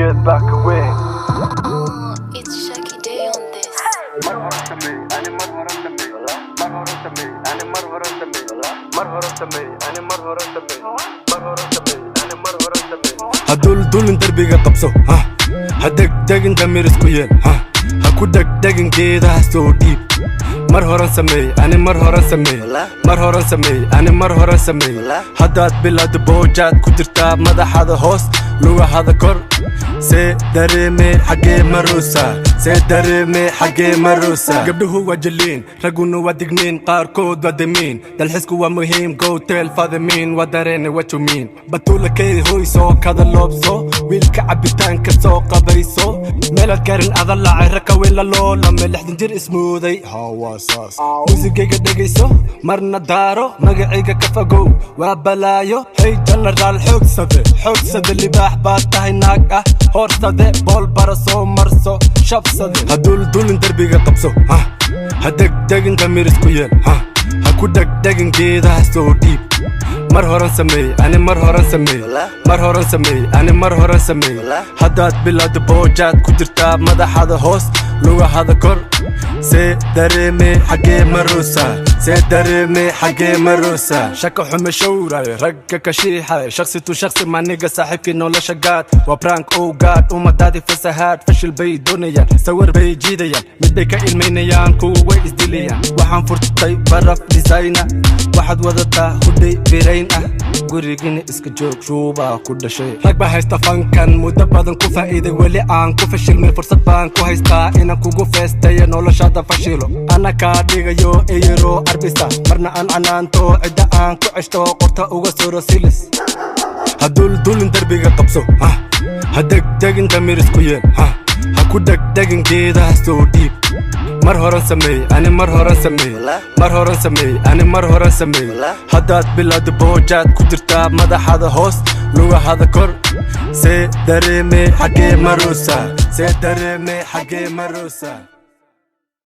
Geed baa ka weyn. It's Shaki Day on this. Mar hore sameey ani, mar hore sameey, mar hore sameey ani, mar hore sameey, mar hore sameey ani, mar hore sameey, mar hore sameey ani, mar hore sameey. Ha duldulin, derbiga qabso, ha ha degdegin, damir isku yeel, ha ha ku dhegdhegin, geedaha soo dhiib. Mar horan sameey ani, mar horan sameey, mar horan sameey ani, mar horan sameey. Haddaad bilowda boojaad ku jirtaa, madaxada hoos, lugahada kor. See dareeme xaggee maruusa? See dareeme xaggee maruusa? Gabdhuhu waa jaliin, ragguna waa digniin, qaarkood waa damiin. Dalxisku waa muhiim, go tell fadamiin. Waa dareene, what you mean? Batuula kay hoy, soo kada loobso, wiilka cabitaanka soo qabayso. Meelaad garin ada lacay, raka weyn la loolame, 60 jir ismooday hawaasaas. Muusigayga dhegayso, marna daaro, magacayga ka fogow, waa balaayo. Hey jenaraal, xoogsade, xoogsade, libaax baad tahay, naag ah hoorsade, bool bara soo marso, shabsade. Ha duldulin, derbiga qabso, ha ha degdegin, damir isku yeel, ha ha ku dhegdhegin, geedaha soo dhiib. Mar horan sameey ani, mar horan sameey, mar horan sameey ani, mar horan sameey. Haddaad bilowda boojaad ku jirtaa, madaxada hoos, lugahada kor. See dareeme xaggee maruusa? See dareeme xaggee maruusa? Shaka xume showray, ragga ka shiixay, shakhsi tu shakhsi maniga, saaxiibkii nolosha gaad. Waa prank, oh god, ummadaadi fasahaad. Fashil bay doonayaan, sawir bay jiidayaan, mid bay ka ilmaynayaan, kuwa way isdilayaan. Waxaan furtay baraf designer, waxaad wadataa hudhay birayn ah, gurigina iska joog, shuubaa ku dhashay. Rag baa haysta fankan muddo badan ku faa'iiday, weli aan ku fashilmay. Fursad baan ku haystaa inaan kugu feestayo, noloshaada fashilo, ana kaa dhigayo eyaro arbisa, marna aan canaanto, cidda aan ku ceshto, qorta uga suro silis. Ha duldulin, derbiga qabso, ha ha degdegin, damir isku yeel, ha ha ku dhegdhegin, geedaha soo dhiib. Mar horan sameey ani, mar horan sameey, mar horan sameey ani, mar horan sameey. Haddaad bilowda boojaad ku jirtaa, madaxada hoos, lugahada kor. See dareeme xaggee maruusa? See dareeme xaggee maruusa?